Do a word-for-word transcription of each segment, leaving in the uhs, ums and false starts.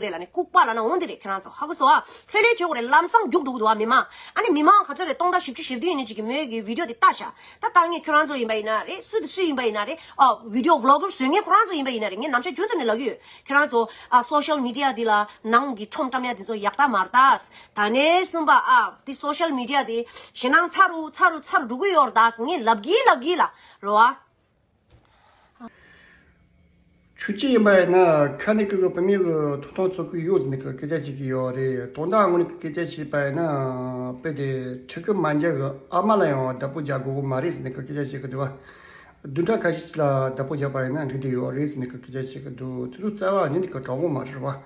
རེད་ལ་ནི་ལྐུགས་པ་ལ་ན་འོང་དེ་རེད། ཁྱེད་རང་ཚོ་ཧ་གོ་སོང་ཨ། ལྷོད་ལྷོད་བྱེད་དགོས་རེད། ལམ་སང་རྒྱུག་འགྲོ་གི་འདུག་ཨ། མི་མང་ཨ་ནི་མི་མང་ག་ཚོད་རེད། སྟོང་ཕྲག་བཞི་བཅུ་ཞེ་བདུན་ཡིན་ནི་ཅིག་གི་མོས་ཀྱི་བི་ཌིའོ་དེ་ལྟ་ཤག་ད་ལྟ་ངས་ཁྱོད་རང་ཚོ་ཡིན་པ་ཡིན་ན་རེད། སུ་དེ་སུ་ཡིན་པ་ཡིན་ན་རེད། ཨ་བི་ཌིའོ་བི་ལོག་གར་བཟོས་མཁན་ཁོ་རང་ཚོ་ཡིན་པ་ཡིན་ན་རེད། ངས་ནམ་ཞག་རྒྱུན་དུ་ནས་ལབ་ཀྱི་ཡོད། ཁྱེད་རང་ཚོ་ཨ་སོ་ཤལ་མི་ཌི་ཡ་འདི་ལ་ནང་གི་ཁྲོམ་བཀྲམ་ཡ་དེ་ཚོ་ཡག་ཐག་མ་རེད་ད། ད་ནས་གསུམ་པ་ཨ་དེ་སོ་ཤལ་མི་ཌི་ཡ་དེ་ཞེད་སྣང་ཚ་རུ་ཚ་རུ་ཚ་རུ་འགྲོ་གི་ཡོད་རེད་ད། ངས་ལབ་གི་ལབ་གི་ལ་རོ་ཨ། ཆོས་སྐྱིད་ཡིན་པ་ཡིན་ན་ཁ་ནས་ཀི་གི་བུད་མེད་གི་ཐོབ་ཐང་རྩོད་ཀྱི་ཡོད་ཟེར་ནས་ཀི་སྐད་ཆ་བཤད་ཀྱི་ཡོད་རེད། དོན་དག་དངོས་གནས་ཀྱི་སྐད་ཆ་བཤད་པ་ཡིན་ན་དཔེ་དེ་ཕྲུ་གུ་མ་འཇགས་གི་ཨ་མ་ལ་ཡང་བདག་པོ་རྒྱག་དགོས་གི་མ་རེད་ཟེར་ནས་ཀི་སྐད་ཆ་བཤད་ཀྱི་འདུག་བ། བདུན་ཕྲག་ཁ་ཤས་ལ་བདག་པོ་རྒྱག་པ་ཡིན་ན་འགྲིག་གི་ཡོད་རེད་ཟེར་ནས་ཀི་སྐད་ཆ་བཤད་ཀྱི་འདུག་དེ་ཚོ་རྩ་བ་ཉིད་ནས་ཀི་དྲང་པོ་མ་རེད་བ།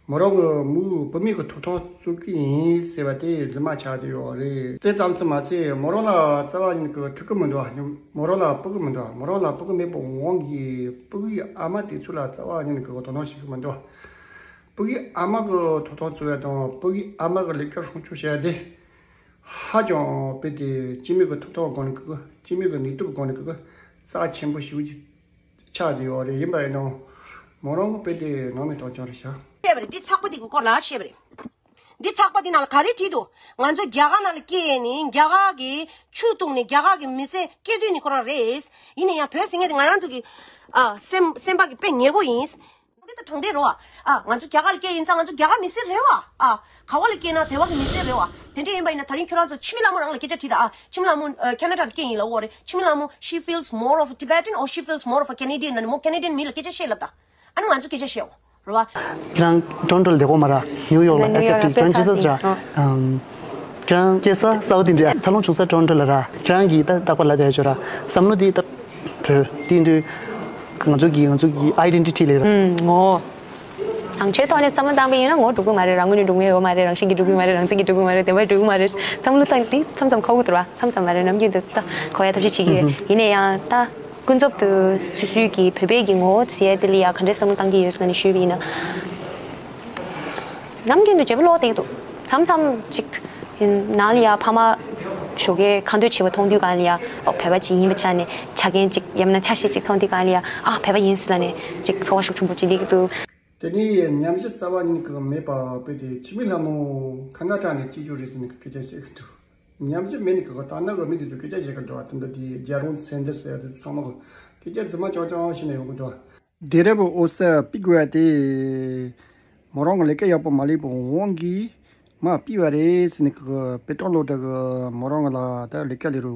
མོ་རང་གི་མོའི་བུད་མེད་ཀྱི་ཐོབ་ཐང་རྩོད་ཀྱི་ཡིན་ཟེར་བ་དེ་རྫུན་མ་ཆགས་བསྡད་ཡོད་རེད། དེ་ཙམ་ཟིག་མ་ཟད་མོ་རང་ལ་རྩ་བ་ཉིད་ཀྱི་ཕྲུ་གུ་མི་འདུག་མོ་རང་ལ་སྤུ་གུ་མི་འདུག་མོ་རང་ལ་སྤུ་གུ་མེད་པའི་དབང་གིས་སྤུ་གུའི་ཨ་མ་དེ་ཚོ་ལ་རྩ་བ་ཉིད་ཀྱི་དོ་སྣང་བྱེད་ཀྱི་མི་འདུག་སྤུ་གུའི་ཨ་མ་གི་ཐོབ་ཐང་རྩོད་ཡ་དང་སྤུ་གུའི་ཨ་མ་གི་ལས་ཀ་སྲུང་སྐྱོབ་བྱེད་ཡ་དེ་ཧ་ཅང་དཔེ་དེ་སྤྱི་མི་གི་ཐོབ་ཐང་སྒང་ནས་ཀྱི་སྤྱི་མི་གི་ནུས་སྟོབས་སྒང་ནས་ཀྱི་རྩ་ཆེན་པོ་ཞིག་ཆགས་བསྡད་ཡོད་རེད། ཡིན་པ་ཡིན་ནའང་མོ་རང་གི་དཔེ་དེ་ནང་མི་གཏོང་རྐྱང་རེད་ཤག་བཤད་པ་རེད། འདི་ཚགས་པ་འདི་གི་སྐོར་ལ་བཤད་པ་རེད། འདི་ཚགས་པ་འདི་ནང་ལ་ག་རེ་བྲིས་འདུག་ང་ཚོ་རྒྱ་གར་ནང་ལ་སྐྱེས་ནི་རྒྱ་གར་གི་ཆུ་བཏུང་ནི་རྒྱ་གར་གི་མི་ཚེ་སྐྱེལ་དུས་ནི་ཁོ་རང་རེད། ཡིན་ན་ཡང་བོད་ཟེར་མཁན་དེ་ང་རང་ཚོ་གི་ཨ་སེམས་སེམས་པ་གི་དཔེ་ཉེ་པོ་ཡིན། འདི་ད་དྲང་བདེན་རེད་བ། ཨ་ང་ཚོ་རྒྱ་གར་ལ་སྐྱེས་ཡིན་ཙང་ང་ཚོ་རྒྱ་གར་མི་སེར་རེད་བ། ཨ་ག་བ་ལ་སྐྱེས་ན་དེ་བ་གི་མི་སེར་རེད་བ། དེ་འདྲ་ཡིན་པ་ཡིན་ན་ད་རིང་ཁྱོད་རང་ཚོ་འཆི་མེད་ལྷ་མོ་རང་ལ་སྐད་ཆ་དྲིས་ད། ཨ་འཆི་མེད་ལྷ་མོ་ཨ་ཁེ་ན་ཌ་ལ་སྐྱེས་ཡིན་ལབ་ཡོད་རེད། འཆི་མེད་ལྷ་མོ she feels more of a Tibetan or she feels more of a Canadian ན་ནི་མོ་ཁེ་ན་ཌི་ཡན་མི་ལ་སྐད་ཆ་བཤད་ལབ་ད། ཨ་ནི་ང་ཚོ་སྐད་ཆ་བཤད་འོ། རེད་བ། ཁྱེད་རང་ཊོ་རོན་ཊོ་ལ་བསྡད་ཀྱི་ཡོད་མ་རེད། ནིའུ་ཡོག་ལ། ནིའུ་ཡོག་ལ། ཨེ་སི་ཨེཕ་ཊི་ཊི་ཊི་ཊི་ཊི་སི་རེད། ཨ་ཁྱེད་རང་སྐྱེས་ས་སའུ་ཐི་ཨིན་ཌི་ཡ། འཚར་ལོངས་བྱུང་ས་ཊོ་རོན་ཊོ་ལ་ར། ཁྱེད་རང་གིས་ད་རྟག་པར་ལབ་བསྡད་ཡོད་ར། བསམ་བློ་འདི་ད་བོད་དེ་དུས་ང་ཚོ་གི་ང་ཚོ་གི་ཨའི་ཌེན་ཊི་ཊི་ལ་ར། ཨུམ་ངོ་རང་ཆོས་ཐོག་ནས་བསམ་བློ་བཏང་པ་ཡིན་ན་ངོ་འགྲོ་གི་མ་རེད། རང་ངོས་ནས་འགྲོ་མཁན་ཡོད་མ་རེད། རང་བཞིན་གྱིས་འགྲོ་གི་མ་རེད། རང་བཙན་གྱིས་འགྲོ་གི་མ་རེད། བདེན་པར་འགྲོ་གི་མ་རེད། བསམ་བློ་བཏང་དུས་མཚམས་མཚམས་ཁག་པོ་འདུག་ར། མཚམས་མཚམས་མ་རེད། ནམ་རྒྱུན་དུ་ད་གོ་ཡ་ཐབས་ཤེས་བྱེད་ཀྱི་ཡོད། ཡིན་ན་ཡང་ད་ཀུན་རྫོབ་ཏུ་སོ་སོའི་གི་བོད་པའི་གི་ངོ་བོ་ཟེར་ཡ་དེ་ལ་ཡ་ག་འདྲའི་བསམ་བློ་བཏང་གི་ཡོད་ཟེར་ན་ནི་ཞུས་པ་ཡིན་ན། ནམ་རྒྱུན་དུ་བརྗེ་པོ་ལོག་བསྡད་ཀྱི་འདུག་མཚམས་མཚམས་ཅིག་ནང་ལ་ཡ་ཕ་མ་ཞོགས་ཀས་ཁ་འདོན་བྱེད་པ་མཐོང་དུས་གང་ལ་ཡ་ཨོ་བོད་པ་ཅིག་ཡིན་པའི་ཆ་ནས་ཆ་རྐྱེན་ཅིག་ཡང་མིན་ན་ཆ་ཤས་ཅིག་མཐོང་དུས་གང་ལ་ཡ་ཨ་བོད་པ་ཡིན་ཟེར་ལབ་ནས་ཅིག་ཚོར་བ་ཤུགས་ཆེན་པོ་ཅིག་སླེབས་ཀྱི་འདུག་དེ་ནས་ཉམས་ཞིབ་རྩ་བ་ཉིད་ཀྱི་མེད་པ་དཔེ་དེ་འཆི་མེད་ལྷ་མོ་ཁ་ན་ཊ་ནས་སྐྱེས་རྒྱུ་རེད་ཟེར་ནས་སྐད་ཆ་བཤད་ཀྱི་འདུག་ཉམས་ཞིབ་མེད་ནས་ཀྱི་ད་ནང་གི་མི་དེ་ཚོ་སྐད་ཆ་བཤད་ཀྱི་འདུག་དེ་འདྲ་དེ་རྒྱལ་རོང་ཚན་རྩལ་ཟེར་ཡ་དེ་ཚོ་ཚང་མ་གི་སྐད་ཆ་རྫུན་མ་རྐྱང་རྐྱང་བཤད་ནས་ཡོང་གི་འདུག་དེ་རེད་པ། ཨོ་སི་པི་གོ་ཡ་དེ་མོ་རང་གི་ལས་ཀ་ཡག་པོ་མ་ལས་པའི་དབང་གིས་མ་ཕུད་པ་རེད་ཟེར་ནས་ཀྱི་དཔེ་སྟོན་ལོ་དེ་གི་མོ་རང་གི་ལ་ད་ལས་ཀ་ལས་རུ་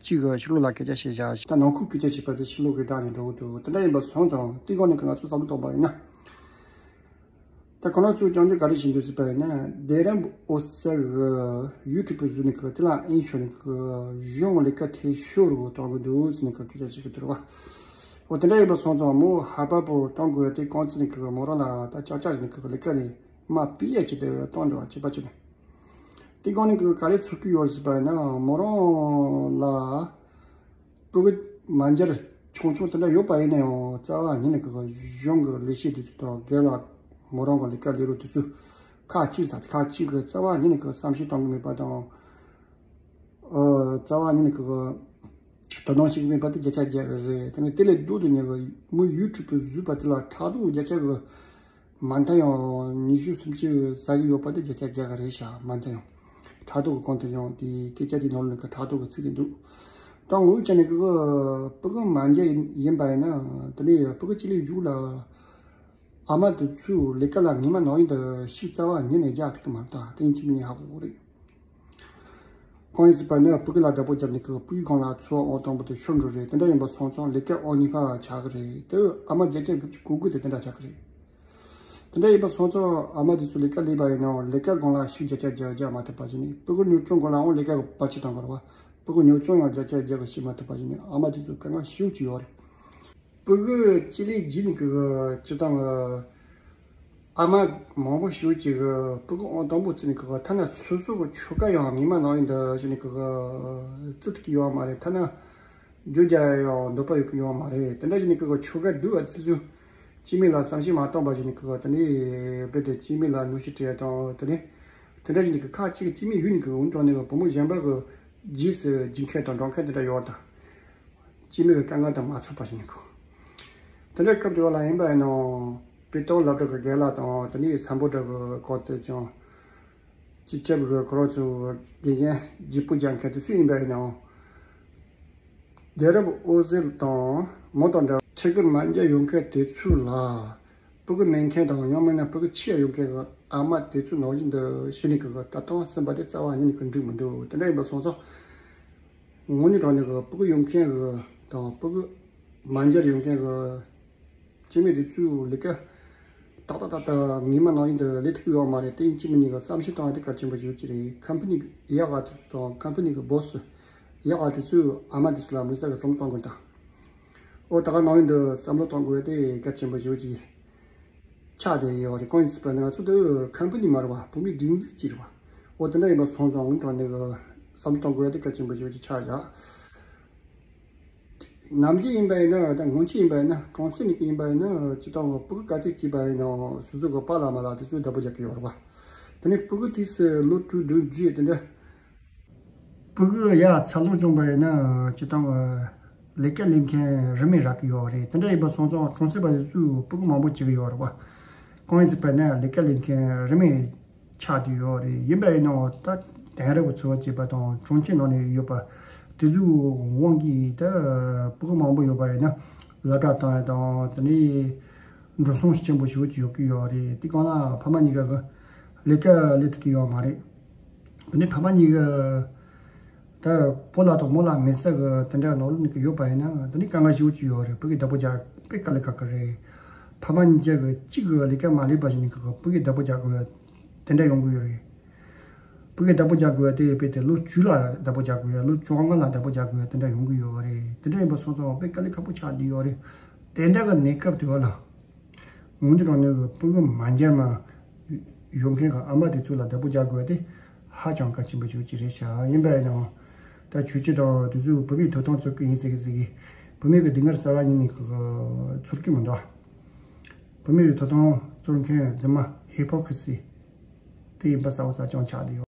གཅིག་གི་ཕྱི་ལོགས་ལ་སྐད་ཆ་བཤད་བཞག་ད་ནང་ཁུལ་སྐད་ཆ་བཤད་པ་དེ་ཕྱི་ལོགས་གི་བདག་ནས་འགྲོ་གི་འདུག་དེ་འདྲ་ཡིན་པ་སོང་ཙང་དེ་སྒང་ནས་ཀྱི་ང་ཚོ་བསམ་བློ་གཏོང་པ་ཡིན་ན། ད་ཁོ་རང་ཚོས་བྱང་ཆུབ་ག་རེ་བྱེད་འདུག་ཟེར་བ་ཡིན་ན། དེ་རིང་ཨོ་སི་ཀི་ཡུ་ཊུབ་བཟོས་ནས་ཀྱི་དེ་ལ་ཨིན་ཤོར་ནས་ཀྱི་གཞུང་ལས་ཀ་འཐུས་ཤོར་རུ་གཏོང་གི་འདུག་ཟེར་ནས་ཀྱི་སྐད་ཆ་བཤད་ཀྱི་འདུག་རེད་བ། འོ་དེ་འདྲ་ཡིན་པ་སོང་ཙང་མོ་ཧ་པ་པོ་གཏོང་དགོས་ཏེ་རྐང་བཙུགས་ནས་ཀྱི་མོ་རང་ལ་ད་ཅག་ཅག་ནས་ཀྱི་ལས་ཀ་ནས་མ་ཕུད་ཡ་ཅིག་དེ་གཏོང་འདུག་བ་བྱེད་པ་བྱས་ནས། དེ་སྒང་ནས་ཀྱི་ག་རེ་ཚོར་གྱི་ཡོད་ཟེར་བ་ཡིན་ན་མོ་རང་ལ། སྤུ་གུ་མ་འཇར་ཆུང་ཆུང་དེ་འདྲ་ཡོད་པ་ཡིན་ན་ཡང་རྩ་བ་ཉིད་ནས་ཀྱི་གཞུང་གི་ལས་བྱེད་དེ་ཚོ་དང་རྒན་ལགས་མོ་རང་གི་ལས་ཀ་ལས་རོགས་དེ་ཚོ་ཁག་གཅིག་ཙམ་ཁག་གཅིག་གི་རྩ་བ་ཉིད་ནས་ཀྱི་བསམ་ཤེས་གཏོང་གི་མེད་པ་དང་། ཨ་རྩ་བ་ཉིད་ནས་ཀྱི་དོ་སྣང་བྱེད་ཀྱི་མེད་པ་དེ་བརྒྱ་ཆ་བརྒྱ་གི་རེད། དེ་ནས་དེ་ལས་ལྡོག་ཏུ་ཉེ་གི་མོ་ཡུ་ཊུབ་བཟོས་པ་དེ་ལ་ཕྲག་དོག་བརྒྱ་ཆ་གི་མ་མཐའ་ཡང་ཉི་ཤུ་སུམ་ཅུ་ཟ་གི་ཡོད་པ་དེ་བརྒྱ་ཆ་བརྒྱ་ག་རེད་ཤག་མ་མཐའ་ཡང་ཕྲག་དོག་གི་གོང་དུ་ཡང་དེ་སྐད་ཆ་དེ་ནང་ལ་ཀྱི་ཕྲག་དོག་གི་ཚིག་དེ་འདུག་ད་ངོ་བོ་ཅན་ནི་ཀྱི་སྤུ་གུ་མ་འཇར་ཡིན་པ་ཡིན་ན་དེ་ནས་སྤུ་གུ་གཅིག་ལས་གཞུག་ལ་ཨ་མ་དེ་ཚོས་ལས་ཀ་ལ་ངེས་མ་ནང་ཡིན་དུ་ཤུགས་རྩ་བ་ཉིད་ནས་རྒྱག་ཐུབ་ཀྱི་མ་རེད། ད་དེ་ཡིན་གཅིག་མིན་གཉིས་ཧ་གོ་གི་རེད། གང་ཡིན་ཟེར་བ་ན་སྤུ་གུ་ལ་བདག་པོ་བརྒྱབ་ནས་ཀྱི་སྤུ་གུའི་སྒང་ལ་འཚོ་བ་དབང་དང་པོ་དེ་ཤོར་འགྲོ་རེད། དེ་འདྲ་ཡིན་པ་སོང་ཙང་ལས་ཀ་དབང་གཉིས་ཕར་ཆགས་ཀྱི་རེད། དེ་ཨ་མ་བརྒྱ་ཆ་དགུ་བཅུ་གོ་དགུ་དེ་དེ་འདྲ་ཆགས་ཀྱི་རེད། དེ་འདྲ་ཡིན་པ་སོང་ཙང་ཨ་མ་དེ་ཚོ་ལས་ཀ་ལས་པ་ཡིན་ནའང་ལས་ཀ་སྒང་ལ་ཤུགས་བརྒྱ་ཆ་བརྒྱ་རྒྱག་མ་ཐུབ་པ་བྱས་ནས་སྤུ་གུ་གཉོར་སྐྱོང་སྒང་ལའང་ལས་ཀ་གི་བར་ཆད་བཏང་གི་རེད་བ། སྤུ་གུ་གཉོར་སྐྱོང་ཡང་བརྒྱ་ཆ་བརྒྱ་གི་བྱེད་མ་ཐུབ་པ་བྱས་ནས་ཨ་མ་དེ་ཚོ་དཀའ་ངལ་ཞེ་པོ་ཅིག་ཡོད་རེད། སྤུ་གུ་གཅིག་ལས་བརྒྱུད་ནས་ཀྱི་སྤྱི་བཏང་གི་ཨ་མ་མང་པོ་ཞེ་པོ་ཅིག་གི་སྤུ་གུ་ཨང་དང་པོ་བརྩིས་ནས་ཀྱི་ཐ་ན་སོ་སོ་གི་ཁྱོ་ག་ཡང་ངེས་མ་ནང་ཡིན་འདི་བྱས་ནས་ཀྱི་བརྩི་ཐུབ་ཀྱི་ཡོད་མ་རེད། ཐ་ན་རྒྱུ་རྒྱག་ཡང་འདོད་པ་ཡོད་ཀྱི་ཡོད་མ་རེད། དེ་འདྲ་བྱས་ནས་ཀྱི་ཁྱོ་ག་སྡུག་པ་དེ་ཚོ་སྐྱེ་དམན་ལ་བསམ་ཤེས་མ་བཏང་པ་བྱས་ནས་ཀྱི་དེ་ནས་རྦད་དེ་སྐྱེ་དམན་ལ་གནོན་ཤུགས་སྤྲད་དང་དེ་ནས་དེ་འདྲ་བྱས་ནས་ཀྱི་ཁག་ཅིག་སྐྱེ་དམན་ཡུལ་ནས་ཀྱི་འུན་ཀྲང་ནས་ཀྱི་བུ་མོ་གཞན་པ་གི་རྗེས་སུ་འཇུག་མཁན་དང་འགྲོ་མཁན་དེ་འདྲ་ཡོད་དང་། སྐྱེ་དམན་གྱི་དཀའ་ངལ་དང་མ་ཚོར་བ་བྱས་ནས་ཀྱི། དེ་འདྲ་སྐབས་དེ་བ་ལ་ཡིན་པ་ཡིན་ནའང་ པི་ཏོང་སློབ་གྲྭ་གི་རྒན་ལགས་དང་དེ་ནས་སམ་བྷོ་ཊ་གི་སྐོར་དེ་ཀྱང་སྤྱི་ཁྱབ་ཀྱི་ཁོ་རང་ཚོའི་དགེ་རྒན་བརྗེ་པོ་སྦྱང་མཁན་དེ་ཚོ་ཡིན་པ་ཡིན་ནའང་། རྒྱལ་རབས་འོད་ཟེར་དང་མོ་དང་འདྲ་ཕྲུ་གུ་མ་འཇར་ཡོང་མཁན་དེ་ཚོ་ལ་སྤུ་གུ་མེད་མཁན་དང་ཡང་མིན་ན་སྤུ་གུ་ཆེ་ཡོང་མཁན་གྱི་ཨ་མ་དེ་ཚོའི་ནང་བཞིན་དུ་ཤི་ནི་གི་ད་དུང་སེམས་པ་དེ་རྩ་བ་ཉིད་ནས་ཀྱི་འགྲིག་མི་འདུག་དེ་འདྲ་ཡིན་པ་སོང་ཙང་། དངོས་གནས་དྲང་གནས་ཀྱི་སྤུ་གུ་ཡོང་མཁན་གྱི་དང་སྤུ་གུ་མ་འཇར་ཡོང་མཁན་གྱི་སྐྱེ་དམན་དེ་ཚོའི་ལས་ཀ་ཏག་ཏག་ཏག་ཏག་ངེས་མ་ནང་བཞིན་དུ་ལས་ཐུབ་ཡོད་མ་རེད། དེ་ཡིན་གཅིག་མིན་གཉིས་ཀྱི་བསམ་ཤེས་གཏོང་ཡ་དེ་གལ་ཆེན་པོ་ཞིག་ཅིག་རེད། ཁམ་ཕ་ནི་གི་ཡག་ག་དེ་ཚོ་དང་ཁམ་ཕ་ནི་གི་སྦོ་སི་ཡག་ག་དེ་ཚོས་ཨ་མ་དེ་ཚོ་ལ་དམིགས་བསལ་གྱི་བསམ་བློ་གཏོང་དགོས་དང་། ཨོ་ད་ག་ནང་བཞིན་དུ་བསམ་བློ་གཏོང་དགོས་དེ་གལ་ཆེན་པོ་ཞིག་ཅིག་ཆགས་བསྡད་ཡོད་རེད། གང་ཡིན་ཟེར་བ་ན་ང་ཚོ་འདི་ཁམ་ཕ་ནི་མ་རེད་བ། བོད་མིའི་སྒྲིག་འཛུགས་ཅིག་རེད་བ། ཨོ་དེ་འདྲ་ཡིན་པ་སོང་ཙང་འོན་ཀྱང་ནི་བསམ་བློ་གཏོང་དགོས་དེ་གལ་ཆེན་པོ་ཞིག་ཅིག་ཆགས་བཞག་ནམ་རྒྱུན་ཡིན་པ་ཡིན་ན་ད་སྔོན་ཆད་ཡིན་པ་ཡིན་ན་གྲོང་གསེབ་ནས་ཡིན་པ་ཡིན་ན་སྤྱི་བཏང་གི་སྤུ་གུ་ག་ཚོད་སྐྱེས་པ་ཡིན་ནའང་སོ་སོ་གི་པཱ་ལགས་མ་ལགས་དེ་ཚོས་བདག་པོ་རྒྱག་གི་ཡོད་རེད་བ། དེ་ནས་སྤུ་གུ་དུས་སུ་ལོ་དྲུག་བདུན་བརྒྱད་དེ་འདྲ་སྤུ་གུ་ཡར་འཚར་ལོངས་བྱུང་པ་ཡིན་ན་སྤྱི་བཏང་གི་ལས་ཀ་ལས་མཁན་རིན་མེད་རག་གི་ཡོད་རེད། དེ་འདྲ་ཡིན་པ་སོང་ཙང་གྲོང་གསེབ་པ་དེ་ཚོས་སྤུ་གུ་མང་པོ་བྱེད་ཀྱི་ཡོད་རེད་བ། གང་ཡིན་ཟེར་བ་ན་ལས་ཀ་ལས་མཁན་རིན་མེད་ཆགས་བསྡད་ཡོད་རེད། ཡིན་པ་ཡིན་ནའང་ད་དེང་རབས་ཀྱི་འཚོ་བ་སྐྱེལ་པ་དང་གྲོང་ཁྱེར་ནང་ནས་ཡོད་པ་དེ་ཚོའི་དབང་གིས་ད་སྤུ་གུ་མང་པོ་ཡོད་པ་ཡིན་ན་སློབ་གྲྭ་བཏང་ཡ་དང་དེ་ནས་འགྲོ་སོང་ཆེན་པོ་ཞེ་པོ་ཅིག་ཡོད་ཀྱི་ཡོད་རེད། དེ་གང་ལ་ཕ་མ་གཉིས་ཀ་གི་ལས་ཀ་ལས་ཐུབ་ཀྱི་ཡོད་མ་རེད། དེ་ནས་ཕ་མ་གཉིས་ཀ་ད་བུ་ལ་དང་མོ་ལ་མེད་ས་གི་དེ་འདྲ་ནང་ལོགས་ནས་ཀྱི་ཡོད་པ་ཡིན་ན་དེ་ནས་དཀའ་ངལ་ཞེ་པོ་ཅིག་ཡོད་རེད། སྤུ་གུ་བདག་པོ་རྒྱག་དཔེ་དཀའ་ལས་ཁག་གི་རེད། ཕ་མ་གཉིས་ཀ་གི་གཅིག་གི་ལས་ཀ་མ་ལས་པ་ཞིག་ནས་གི་སྤུ་གུ་བདག་པོ་རྒྱག་དགོས་དེ་འདྲ་ཡོང་གི་ཡོད་རེད། སྤུ་གུ་བདག་པོ་རྒྱག་དགོས་དེ་དཔེ་དེ་ལོ་བཅུ་ལ་བདག་པོ་རྒྱག་དགོས། ལོ་བཅོ་ལྔ་ལ་བདག་པོ་རྒྱག་དགོས་དེ་འདྲ་ཡོང་གི་ཡོད་རེད། དེ་འདྲ་ཡིན་པ་སོང་ཙང་དཔེ་དཀའ་ལས་ཁག་པོ་ཆགས་བསྡད་ཡོད་རེད། དེ་འདྲ་གི་གནས་སྐབས་དེ་བ་ལ། ངོ་དེ་དྲང་གནས་ཀྱི་སྤུ་གུ་མ་འཇར་མ་ཡོང་མཁན་གྱི་ཨ་མ་དེ་ཚོ་ལ་བདག་པོ་རྒྱག་དགོས་དེ་ཧ་ཅང་གལ་ཆེན་པོ་ཞིག་ཅིག་རེད་ཤག་ཡིན་པ་ཡིན་ནའང་ད་ཆོས་སྤྱི་དང་དེ་ཚོའི་བོད་མིའི་ཐོབ་ཐང་རྩོད་མཁན་ཡིན་ཟེར་གི་ཟེར་གི་བོད་མི་གི་སྡུག་བསྔལ་རྩ་བ་ཉིད་ནས་གི་ཚོར་གི་མི་འདུག་བོད་མིའི་ཐོབ་ཐང་རྩོད་མཁན་རྫུན་མ་ཧི་པོ་ཀི་རི་སི་དེ་ཡིན་པ་གསལ་པོ་གསལ་རྐྱང་ཆགས་བསྡད་ཡོད།